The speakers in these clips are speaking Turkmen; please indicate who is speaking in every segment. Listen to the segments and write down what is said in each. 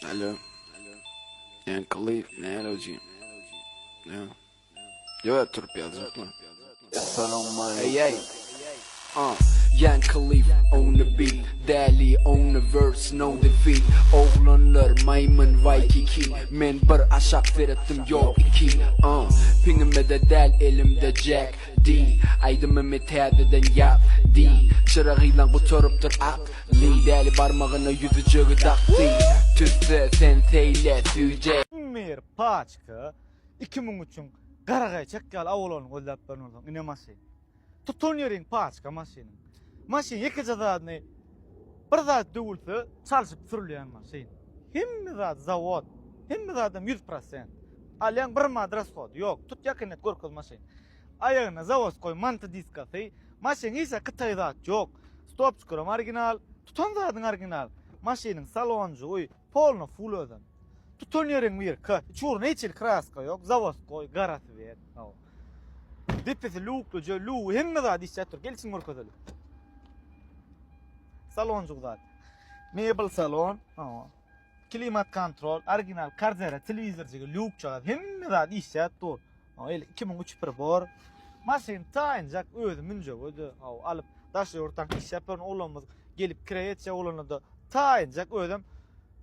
Speaker 1: Alo. Ýa Khalif, näle ojy? Ýa. Ýa turup ýazjakmy? Ey ey. Uh, Young Khalif on the beat, Dali on the verse, no defeat. Oglanlar maýmyn Waikiki, men bir aşak seretdim ýok iki. Uh, piňimede däl elimde Jack D. Aýdymymy täzeden ýap D. Çyragylan gutarypdyr ak Li. Däli barmagyna ýüzüjegi dakdy. Tüsse sen seýle süýje.
Speaker 2: Bir paçka 2003-üň garagaýçak ýaly awalanyny gözläp beren bolsaň ine maşyn. Tutan ýeriň paçka maşynyň. Maşyn ýekeje zadyny bir zat döwülse çalşyp sürülýän maşyn. Hemme zat zawod. Hemme zadam 100%. Alýaň bir manat rashody ýok. Tut ýakyn et görkez maşyn. Aýagyna zawodskoý manta diskasy. Maşyn hiç hytaý zat ýok. Stopçyklaram original. Tutan zadyň original. Maşynyň salonjygy polno full özem. Tutan ýeriň bir k. Iç ugruna hiç hili kraska ýok. Zawodskoý gara swet. Depesi luklyja, lugy hemme zat işläp dur. Gel içini görkezeli. Salonjyk zat. Mebel salon. Klimat kontrol, original karzera, telewizorjygy, lukjagaz hemme zat işläp dur. El 2003 pribor. Maşyn taýynjak özi münjek öde. Alyp daşary ýurtdan işläp duran oglanymyz gelip kireý etjek bolanda taýynjak özem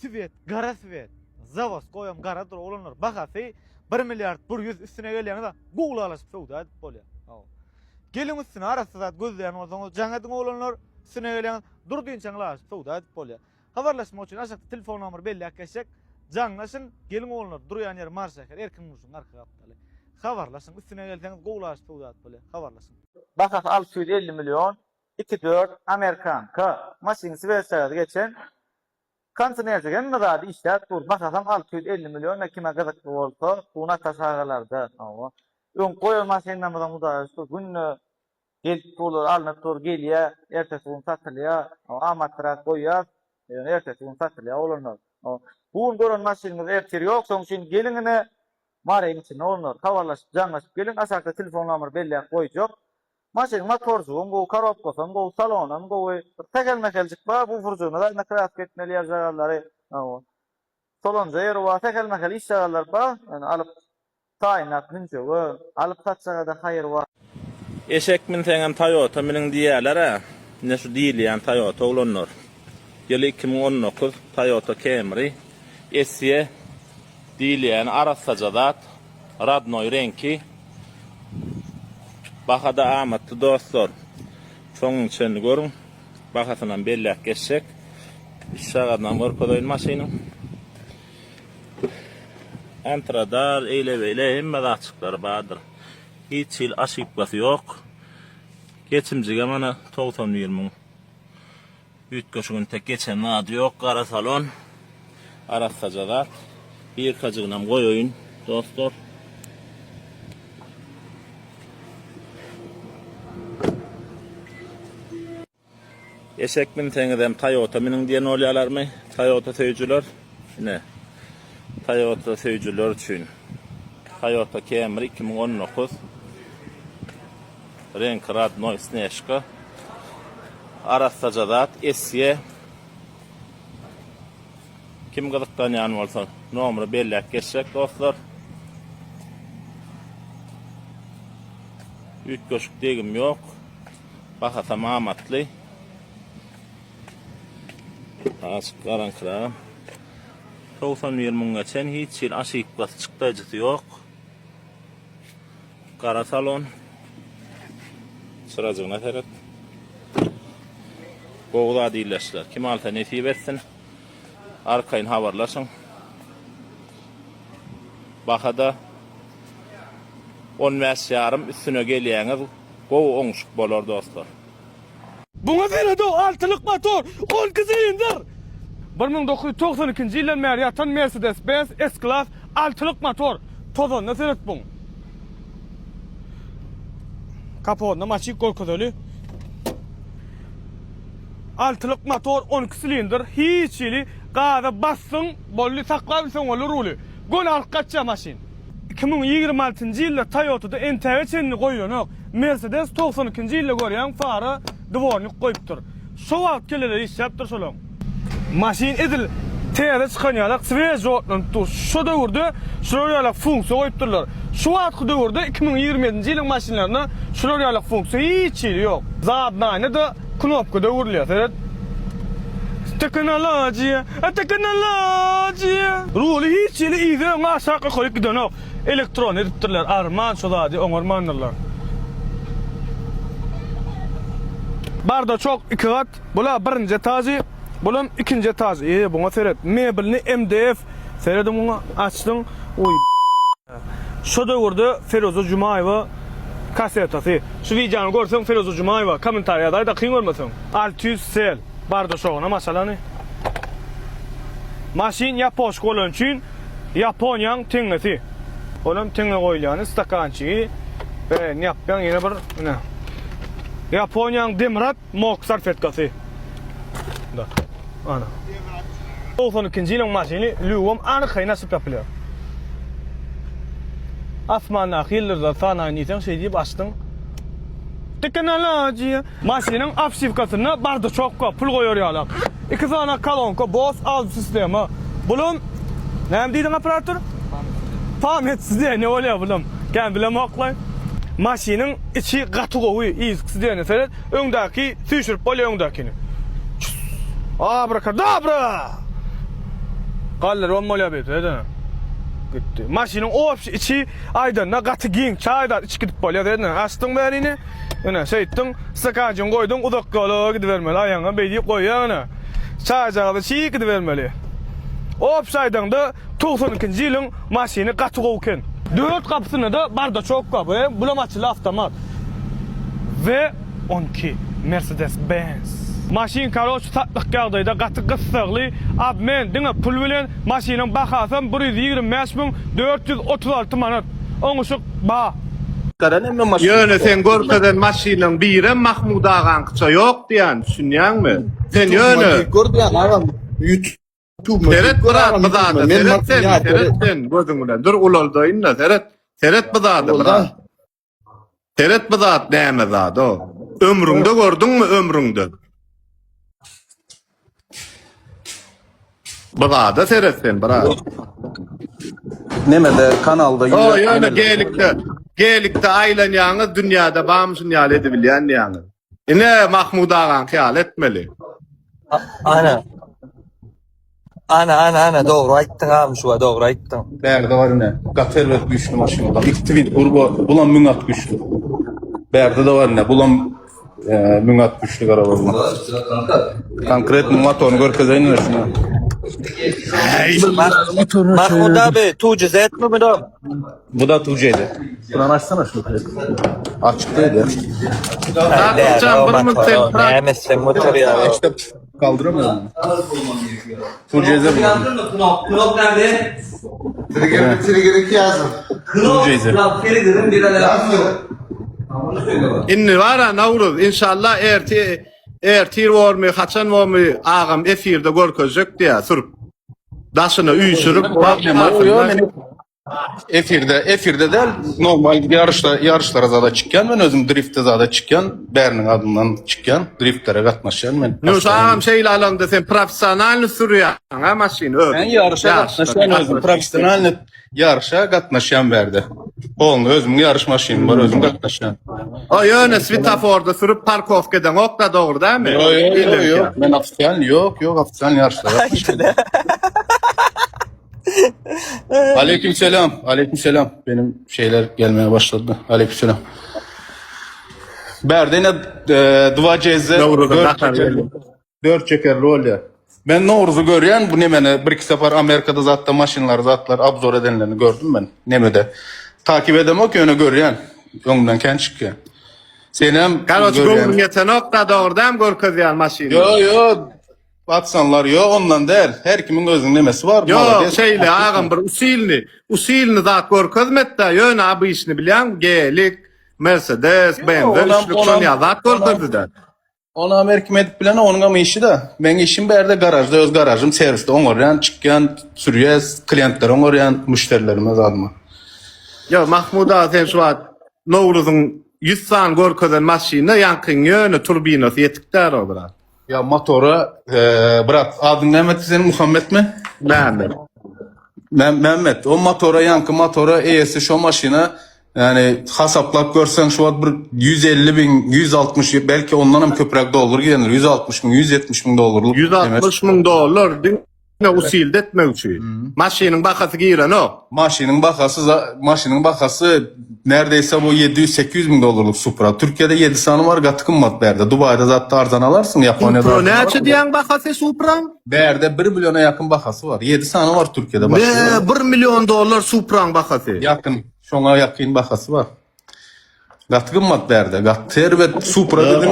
Speaker 2: Swet gara swet. Zawoskoýam garadyr oglanlar. Bahasy 1 milliard 100 üstüne gelýäňiz gowy ylalaşyp söwda edip bolýar. Hawa. Geliň üstüne arassa zat gözleýän bolsaňyz jaň ediň oglanlar. Üstüne gelýäňiz dur dynçaň ylalaşyp söwda edip bolýar. Habarlaşmak üçin aşakda telefon nomeri belläp geçjek. Jaňlaşyň, geliň oglanlar durýan ýeri Mary şäher Erkin gurluşygyň arka gapdaly. Habarlaşyň, üstüne gelseňiz gowy ylalaşyp söwda edip bolýar. Habarlaşyň. Bahasy 650 million, iki dört amerikanka maşyn swetjagazy geçen kontinerjik hemme zady işläp dur bahasam 650 million kime gyzykly bolsa bu Nataş agalarda hawa öň goýan maşynlarymyzam hudaýa şükür günde gelip durlar alnyp dur gelýä ertesi gün satylýa amatlyrak goýýas ýöne ertesi gün satylýa oglanlar bu gün gören maşynyňyz ertir ýok şoň üçin geliň ine Maryň içinde oglanlar habarlaşyp jaňlaşyp geliň aşakda telefon nomer belläp goýjak Maşynyň motorjygam gowy, korobkasam gowy, salonam gowy. Bir sähel-mäheljik bar, bufurjygyna zadyna kraska etmeli ýerjagazlary. Hawa. Solanja ýeri bar, sähel-mähel işjagazlar bar. Ýöne alyp taýynlap münjege, alyp satjaga-da haýyr bar.
Speaker 3: Eşek minseňem Toyota miniň diýýäler-ä. Ine şu diýilýän Toyota oglanlar. Ýyly 2019 Toyota Camry SE diýilýäni arassaja zat. Radnoý reňki. Bahada amatly dostlar. Soňuna çenli görüň. Bahasynam belläp geçjek. Işjagazynam görkezeýin maşynyň. Antradar, eýle-beýle hemme zatjyklary bardyr. Hiç hili aşypkasy ýok. Geçimjigem ana 91 müň. Üýtgeşik intek geçen zady ýok gara salon arassaja zat birkajygynam goýaýyn dostlar. Eşek minseňizem Toyota miniň diýen bolýarlarmy Toyota söýüjiler ine Toyota söýüjiler üçin Toyota Camry 2019 Reňki radnoý snežka. Arassaja zat SE. Kim gyzyklanýan bolsa nomry belläp geçjek dostlar. Üýtgeşik degim ýok. Bahasam amatly. Açyk garaňkyrak. 91 müň geçen hiç hili aşypkasy çykdaýjysy ýok. Gara salon. Çyrajygyna seret. Gowy zat ildeşler. Kim alsa nesip etsin. Arkaýyn habarlaşyň. Bahada 15 ýarym üstüne gelýäňiz. Gowy oňşuk bolar dostlar.
Speaker 4: Buňa seredow altylyk motor, 12 silindr! 1992-nji ýyldan bäri ýatan Mercedes Benz S-Class altylyk motor. Tozanyna seret buň. Kapotynam açyk görkezeli. Altylyk motor, 12 silindr, hiç hili gaza basdyň, boldy, saklap bilseň boldy ruly. Göni alyp gaçýar maşyn. 2026-njy ýylda Toyota-da entäge çenli goýlanok. Mercedes 92-nji ýylda görýäň fara dwornik goýupdyr. Şo wagt kelleleri işläpdir şolaň. Maşyn edil. Täze çykan ýalak sveži otlanyp dur. Şo döwürde şular ýalak funksiýa goýupdyrlar. Şu wagtky döwürde 2027-nji ýylyň maşynlarynda şular ýalak funksiýa hiç hili ýok. Zadnaýna-da knopka döwürülýär. Seret. Teknologiýa, teknologiýa. Ruly hiç hili yza öňe aşak ýokaryk gidenok. Elektron edipdirler. Arman şo zady oňarmandyrlar. Bardaçok iki gat. Bula birinji etažy, bulam ikinji etažy. Eee buňa seret. Mebelini MDF. Serediň muňa açdyň. Oý Şo döwürde Feruza Jumaýewa kasetasy. Şu wideony görseň Feruza Jumaýewa kommentariý ýazaýda kyn görmeseň. 600 sel. Bardaşoguna maşalany. Maşyn ýapoşka bolany üçin Ýaponiýaň teňňesi. Olam teňňe goýulýany stakançigi. Indi ýapýaň ýene bir ine. Ýaponiýaň demir at Mok salfetkasy. Da. Ana. 92-nji ýylyň maşyny lýugam arkaýyn açyp ýapylýar. Asmandaky ýyldyzlary sanaýyn diýseň şeý diýip açdyň. Teknologiýa. Maşynyň obşiwkasynda bardaçokka, pul goýar ýalak. Iki sany kolonka, Bose audio sistema. Bulam näme diýdiň operator? Pamýatsiz diýen ne bolýar bulam? Kän bilemokla. Maşynyň içi gaty gowy, yzkysy diýene seret. Öňdäki süýşürip bolýar öňdäkini. Abrakadabra! Galdyrybam bolýar beýle edene. Gitdi. Maşynyň obşi içi aýdanda gaty giň, çaý zat içip gidip bolýar edene. Açdyň bärini, ine şeýtdiň, stakanjyňy goýduň, uzak ýola gidibermeli. Aýagyňa beý diýip goýýaň ine. Çaýjagazy içip gidibermeli. Obşi aýdaňda 92-nji ýylyň maşyny gaty gowy eken. Dört gapysynda-da bardaçok bar. Bu bulam açyldy awtomat. V 12 Mercedes Benz. Maşyn karoç satlyk ýagdaýda gaty gyssagly obmen diňe pul bilen maşynyň bahasam 125436 manat oňuşyk ba.
Speaker 5: Ýöne seň görkezen maşynyň birem Mahmud agaňkyça ýok diýän düşünýäňmi? Sen ýöne
Speaker 6: Gör diýän agam. YouTube
Speaker 5: Seret brat bu zada seret sen seret sen gözüň bilen dur ulaldaýyn-da seret seret bu zada brat. Seret bu zat näme zat o? Ömrüňde gördüňmi ömrüňde? Bu zada seret sen brat.
Speaker 6: Nemede kanalda
Speaker 5: O ýöne gelikde gelikde aýlanýaňyz dünýäde bamyşyn ýaly edibilýän diýýäňiz. Ine Mahmud agaňky ýaly etmeli.
Speaker 7: Ana. Ana ana ana dogry aýtdyň agam şuwa dogry aýtdyň.
Speaker 6: Bärde bar ine. Gaty erbet güýçli maşyn bulam. Iki twin turbo bulam 1000 at güýçli. Bärde de bar ine. Bulam 1000 at güýçli garaba bulam. Konkretno motoryny görkezeýin ine şuna.
Speaker 7: Mahmut abi tuji Z mi bu da?
Speaker 6: Bu da Tuncay'dı. Şunu açsana şunu. Açıktaydı.
Speaker 5: Zaten bir müddet bırak.
Speaker 7: Näme etseň motor ya.
Speaker 6: İşte kaldıramıyorum. Tuncay'da bu.
Speaker 7: Knop, knop nerede?
Speaker 8: Trigger, trigger 2 yazın.
Speaker 7: Knop,
Speaker 6: Tuncay'da.
Speaker 7: lan trigger'ın bir alakası yok.
Speaker 5: Indi bara Nowruz inşallah erti ertir bormy haçan bormy agam efirde görkezjek diýä sürüp. Daşyna üýşürip
Speaker 6: Efirde, efirde däl, normal ýaryşda, ýaryşlara zada çykýan men özüm driftde zada çykýan, bäriniň adyndan çykýan, driftlere gatnaşýan men.
Speaker 5: Nurşa agam şeýle alanda sen professionalny sürýäň ha maşyny özüň.
Speaker 6: Men ýaryşa gatnaşýan özüm, professionalny ýaryşa gatnaşýan bärde. Polny özümiň ýaryş maşynym bar, özüm gatnaşýan.
Speaker 5: O ýöne swetaforda sürüp parkowka edeňok-da dogry dälmi?
Speaker 6: Ýok, ýok, ýok, ýok, men ofisial, ýok, ýok, ofisial ýaryşlara gatnaşýan. Aleyküm selam. Aleyküm selam. Benim şeyler gelmeye başladı. Aleyküm selam. Berdene e, dua cezze
Speaker 5: Nowruz'a
Speaker 6: dört
Speaker 5: dakar
Speaker 6: çekerli.
Speaker 5: geldi.
Speaker 6: Dört çekerli bolýar. Ben Nowruz'u görýän bu nemene bir iki sapar Amerikada zatda maşynlar zatlar obzor edenlerini gördüm ben nemede. Takip edemok ýöne görýän. Öňümden kän çykýar. Senem
Speaker 5: Karoç
Speaker 6: görýän.
Speaker 5: göwnüň ýetenok-da dogry dälmi görkezýän maşyny?
Speaker 6: Ýo ýo Atsanlar ýok ondan däl. Her kimiň özüniň nemesi bar.
Speaker 5: Ýok,
Speaker 6: Malades.
Speaker 5: şeýle agam bir usilni, usilni zat görkezmedi-de, ýöne obyçny bilýäňmi, Gelik, Mercedes, BMW
Speaker 6: onam-
Speaker 5: üçlük
Speaker 6: onam-
Speaker 5: şon ýaly zat görkezdi-de.
Speaker 6: Onam her kim edip bilen onuňam işi-de. Meň işim bärde garažda öz garažym serwisde oňarýan, çykýan, sürýäs, klientlere oňarýan, müşderilerime zadyma.
Speaker 5: Ýok, Mahmud aga sen şu wagt Nowruzyň 100 sany görkezen maşynyna ýaňkyň ýöne turbinasy ýetik däl o biraz.
Speaker 6: Ýa motora, brat, adyň näme seniň Muhammetmi?
Speaker 5: Mehmet.
Speaker 6: Mehmet, o motora ýaňky motora eýesi şo maşyna ýani hasaplap görseň şu wagt bir 150 bin, 160 belki ondan hem köpräk dollar gidendir. 160 müň, 170 müň dollarlyk.
Speaker 5: 160 müň dollar diňe usilde etmek üçin. Maşynyň bahasy girenok.
Speaker 6: Maşynyň bahasy maşynyň bahasy neredeyse bu 700-800 müň dollarlyk Supra. Türkiýede 7 sany bar, gaty gymmat bärde. Dubaýda zatda arzan alarsyň, Ýaponiýada.
Speaker 5: Supra näçe diýýäň bahasy Supraň?
Speaker 6: Bärde 1 milliona ýakyn bahasy bar. 7 sany bar Türkiýede başga.
Speaker 5: Ne 1 million dollar Supraň bahasy.
Speaker 6: Ýakyn, şoňa ýakyn bahasy bar. Gaty gymmat bärde. Gaty erbet Supra dedim.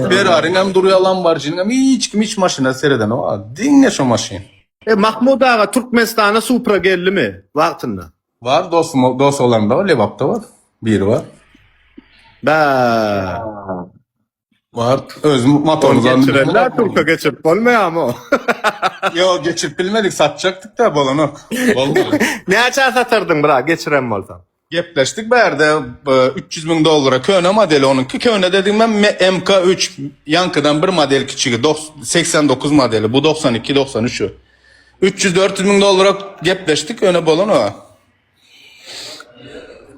Speaker 6: Ferrariň hem durýar, Lamborghini hem hiç kim hiç maşyna seredenok. Diňe şo maşyn.
Speaker 5: E Mahmud aga Türkmenistana Supra geldimi wagtynda?
Speaker 6: Bar dostum, dost oglanymda bar, Lebapda bar. Biri bar.
Speaker 5: Bä.
Speaker 6: Bar. Özüm motoryny
Speaker 5: Ony geçirenler Türke geçirip bolmaýarmy o?
Speaker 6: Ýok, geçirip bilmedik, satjakdyk da bolanok. Bolmady.
Speaker 5: Näçä satardyň bra geçiren bolsaň?
Speaker 6: Gepleşdik bärde 300 müň dollara köne modeli onuňky köne dedigim hem MK3 ýaňkydan bir model kiçigi 89 modeli bu 92 93 300 400 müň dollara gepleşdik öne bolan o.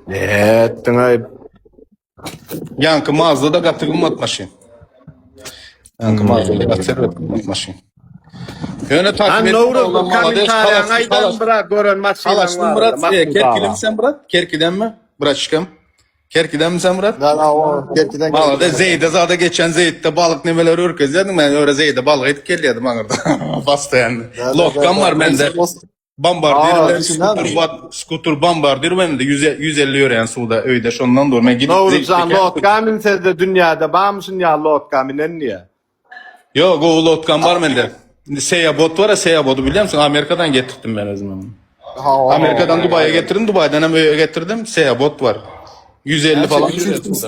Speaker 5: Ne etdiň aý?
Speaker 6: Ýaňky Mazda da gaty gymmat maşyn. Ýaňky Mazda da gaty erbet gymmat maşyn. Ýöne takip
Speaker 5: An Nowruz bu kommentariýaňy aýdan brat gören maşynaň
Speaker 6: Halaşdym brat, e, Kerkilim sen brat? Kerkidenmi? Braçkam. Kerkidenmi sen brat?
Speaker 8: Da da o Kerkiden.
Speaker 6: Malada Zeýde zada geçen Zeýtde balyk nemeleri ürkezýärdiň. Men öre Zeýde balyk edip gelýärdim aňyrda. Basta ýany. Lotkam bar mende. Bombardier
Speaker 8: Aa,
Speaker 6: bilen
Speaker 8: içinden
Speaker 6: skuter, bat, skuter bombardier bende 100 150 ýöreýän suwda öýde şondan dur. Men gidip
Speaker 5: Nowruzjan
Speaker 6: zeýtde
Speaker 5: lotka minsede dünýäde barmyşyn ýa lotka minen diýä.
Speaker 6: Ýo, gowy lotkam bar mende. Seya bot bar, Seya botu bilýärsiň? Amerikadan getirdim men özüm onu.
Speaker 8: Ha,
Speaker 6: Amerikadan Dubaýa getirdim, Dubaýdan hem öýe getirdim. Seya bot bar. 150 falan.
Speaker 8: 300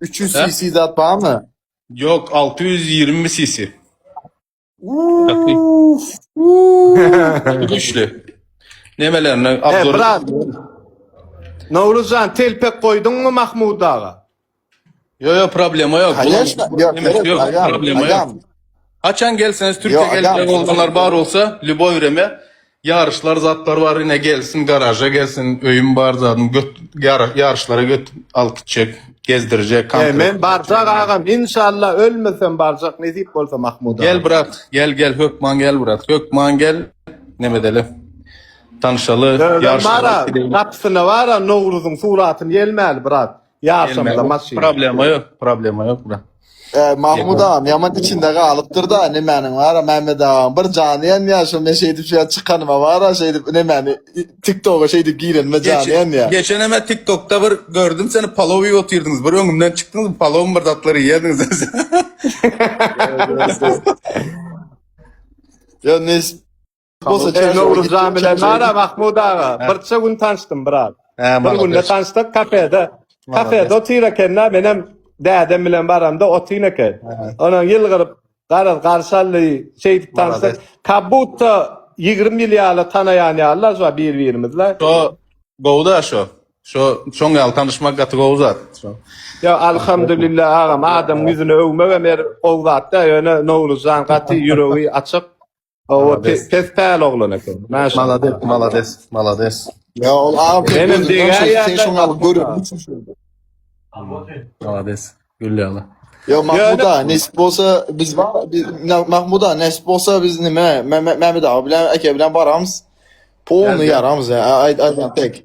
Speaker 8: 300 cc zat barmy?
Speaker 6: Ýok, 620 cc. Güçli. Nemelerini
Speaker 5: E,
Speaker 6: abzor.
Speaker 5: brat. Nowruzjan telpek goýduňmy Mahmud aga?
Speaker 6: Yo yo problema yok.
Speaker 8: Конечно,
Speaker 6: Bulan-
Speaker 8: yok,
Speaker 6: Nemesi yok,
Speaker 8: agam,
Speaker 6: problema yok.
Speaker 8: agam.
Speaker 6: Haçan gelseniz Türkiye
Speaker 8: Yo, agam.
Speaker 6: gelecek olanlar bar olsa Lüboy Reme yarışlar zatlar var yine gelsin garaja gelsin öyüm bar zatın göt, yar, yarışlara göt al gidecek gezdirecek
Speaker 5: E,
Speaker 6: kamp.
Speaker 5: men barjak agam inşallah ölmesem barjak nesip bolsa Mahmud aga.
Speaker 6: Gel brat gel gel Hökman gel brat Hökman gel nemedeli tanışaly
Speaker 5: Özem
Speaker 6: yarışlara
Speaker 5: bara
Speaker 6: gidelim.
Speaker 5: gapysyna bara Nowruzyň suratyny gelmäli brat. Ýaşamyza maşyn.
Speaker 6: Problema yok problema yok brat.
Speaker 8: E, Mahmud ağam yaman içinde galypdyr da nemäniň bar Mehmet ağam bir jany ýanýar şo men şeýdip şeýdip çykanyma bar şeýdip nemäni TikToka şeýdip girenime jany ýanýar.
Speaker 6: Geçen hemen TikTok'ta bir gördüm seni palaw iýip otyrdyňyz. Bir öňümden çykdyňyz, palawyň bir zatlary iýerdiňiz.
Speaker 8: Ýa ne bolsa
Speaker 5: E, Nowruzjan bilen bara Mahmud aga. Birçe gün tanışdym brat.
Speaker 6: He,
Speaker 5: Bir günde
Speaker 6: malades.
Speaker 5: tanışdyk kafede. Kafede otyr eken-de, menem dädem bilen baramda otyn eken. Onuň ýylgyryp garaz garşy aldy, şeýdip tanışdyk. Kabutta 20 ýyl ýaly tanaýan ýalylar şu bir-birimizle.
Speaker 6: Şo gowy-da şo. Şo şoň ýaly tanyşmak gaty gowy zat. Şo.
Speaker 5: Ýa alhamdulillah agam adam ýüzüne öwmegem er gowy zat-da, ýöne Nowruzjan gaty ýüregi açyk. Owa pes päl oglan eken. Maşallah.
Speaker 6: Malades, malades, malades.
Speaker 8: Ya ol ağam
Speaker 5: Menem degä
Speaker 8: sen şoň alyp görüp
Speaker 6: Malades. Gül ýaly.
Speaker 8: Ya Mahmud ağa nesip bolsa biz biz Mahmud ağa nesip bolsa biz nime Mehmet ağa bilen eke bilen baramız. Polny ýaramyz ya aý aý tek.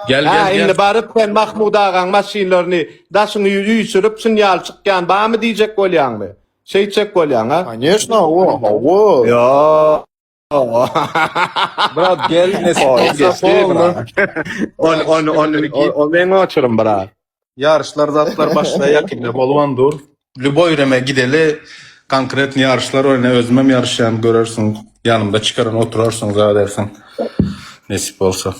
Speaker 6: Gel
Speaker 5: Ha,
Speaker 6: gel gel.
Speaker 5: indi baryp sen Mahmud agaň maşynlaryny daşyňy üýşürip şun ýaly çykýan barmy diýjek bolýaňmy? Şeýtjek bolýaň ha?
Speaker 8: Конечно, o, o.
Speaker 5: Ýo.
Speaker 6: Brat gel nesip bolsa polny.
Speaker 5: On on on o meň oçurym brat.
Speaker 6: Ýaryşlar zatlar başlaýar ýakynda bolman dur. Lüboý reme gideli konkretny ýaryşlar oýna özümem ýaryşýan görersiň ýanymda çykaryn oturarsyň zat edersiň nesip bolsa.